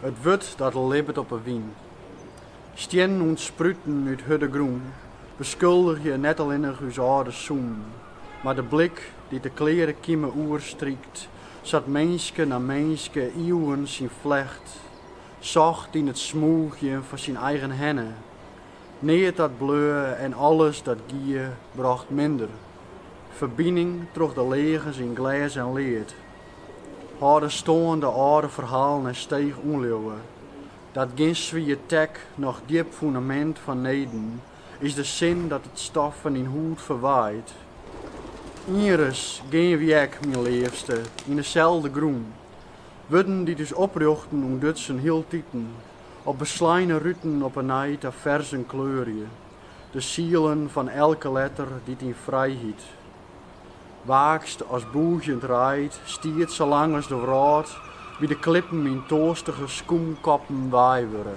It wurd dat libbet op 'e wyn. Stiennen ûntspruten út hurde grûn beskuldigje net allinnich ús âlde sûnen, mar de blik dy't de kleare kime oerstrykt sa't minske nei minske iuwen syn flecht socht yn it smûgjen fan syn eigen herne. Neat dat bleau en alles dat gie brocht minder ferbining troch de leagens yn glês en lead. Hâlde stân de âlde ferhalen en steech ûnleauwe. Dat gjin swier tek noch djip fûnemint fanneden is de sin dat it stof fan dyn hûd ferwaait. Ienris gean wy ek, myn leafste, yn deselde grûn. Wurden dy't ús oprjochten ûntdutsen hieltiten, op besleine ruten op 'e nij ta ferzen kleurje, de sielen fan elke letter dy't yn frijheid waakst as bûgjend reid, stiet salang as de wrâld by de klippen yn toarstige skûmkoppen wei wurde.